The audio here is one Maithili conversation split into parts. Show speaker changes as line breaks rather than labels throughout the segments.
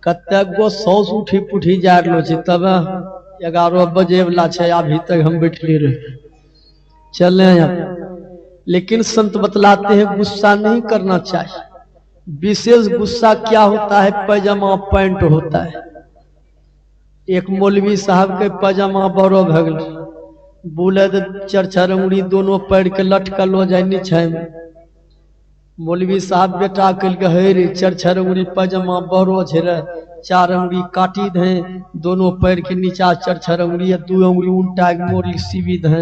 कतेक गो साउस उठी पुठी जा रहलो छै, तब 11 बजे वाला छै, अभी तक हम बैठले रहे। चले अब। लेकिन संत बतलाते हैं गुस्सा नहीं करना चाहिए। विशेष गुस्सा क्या होता है? पैजामा पैंट होता है। एक मौलवी साहब के पैजामा बड़ो भऽ गेल, बोले तऽ चार चार उंगली दोनों पैर के लटकल हो जाए नीचे में। मौलवी साहब बेटा कहलकै, हे रे चार चार उंगली पैजामा बड़ो छै रे, 4 उंगली काटी दे, दोनों पैर के नीचा चार चार उंगली, 2 उंगली उल्टा के मोड़ी सीवी दे।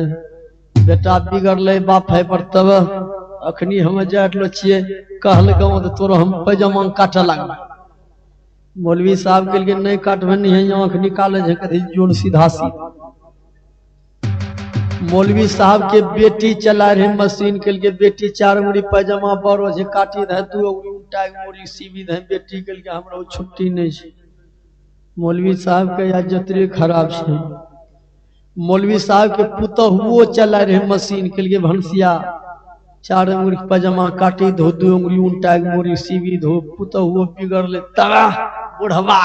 बेटा बिगड़ले बाप है पर, तब अखनी हम जा रहलो छियै, कहल गाँव तऽ तोरो हम पैजामा काटऽ लागल। मौलवी साहब कहलकै नहीं काटबे नहीं है, आँख निकाले छै कथी जोन सीधा सीधा। मौलवी साहब के बेटी चला रहे मशीन, कहलकै बेटी 4 उंगली पैजामा बड़ो छै काटी दे, 2 उंगली उल्टा के मोड़ी सीवी दे। बेटी कहलकै हमरा छुट्टी नहीं छै। मौलवी साहब के आज जतरे खराब छै। मौलवी साहब के पुतहुओ चला रहे मशीन, कहलकै भनसिया 4 उंगली पैजामा काटी धो, 2 उंगली उल्टा के मोड़ी सीवी धो। पुतहुओ बिगड़ले तबा बुढ़वा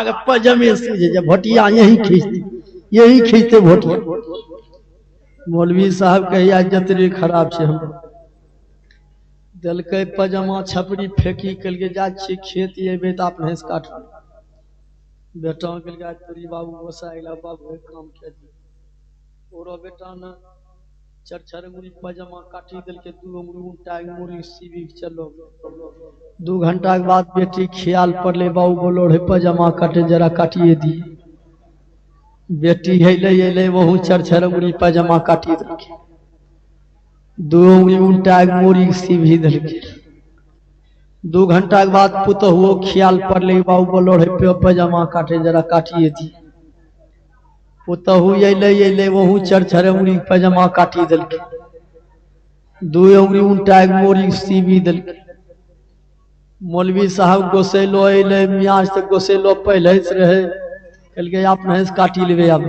के पैजामे सीजे जे भोटिया यही खींचते, यही खींचते भोटिया। मौलवी साहब कहिया जतरे खराब छै हम देलकै पैजामा छपरी फेंकी, कहलकै जा छी खेत एबै तऽ अपने से काटबै। बेटा कहलकै आज तोरी बाबू गोसा अयला, बाबू काम के दी। ओरो बेटा ने चार चार उंगली पैजामा काटी देलकै, 2 उंगली उल्टा के मोड़ी सीवी के चलो। 2 घंटा के बाद बेटी ख्याल पड़ले, बाबू बोलो रे पैजामा काटे जरा काटिए दी। बेटी अयलै अयलै वहु चार चार उंगली पैजामा काटी देलकै, 2 उंगली उल्टा के मोड़ी सीवी देलकै। 2 घंटा के बाद पुतहुओ ख्याल पड़ले, बाबू बोलो रे पैजामा काटे जरा काटिए दी। पुतहु अयलै अयलै वहु चार चार उंगली पैजामा काटी देलकै, 2 उंगली उल्टा के मोड़ी सीवी देलकै। मौलवी साहब गोसैलो अयलै, मियाँ से गोसैलो पहले से रहे, कहलकै अपने से काटी लेबै। अब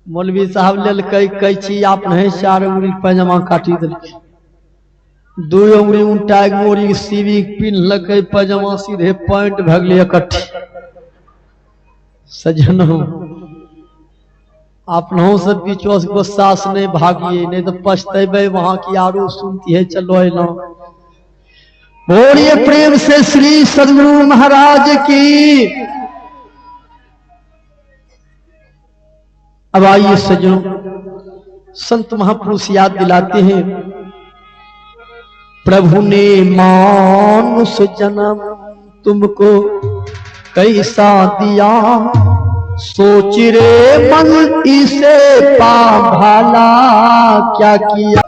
मौलवी साहब लेलकै कैची, अपने 4 उंगली पैजामा काटी देलकै, 2 उंगली उल्टा के मोड़ी सीवी पिन्हलकै पैजामा, सीधे पैंट भऽ गेलै इकट्ठी। सज्जनों अपनों से बीचो से गुस्सा से नहीं भागिए, नहीं तो पछतेबै वहां की आरो सुनती है चलो अयलौं। बोलिए प्रेम से श्री सदगुरु महाराज की। अब आइए सज्जनों, संत महापुरुष याद दिलाते हैं, प्रभु ने मानुष जन्म तुमको कैसा दिया, सोच रे मन इसे पा भला क्या किया।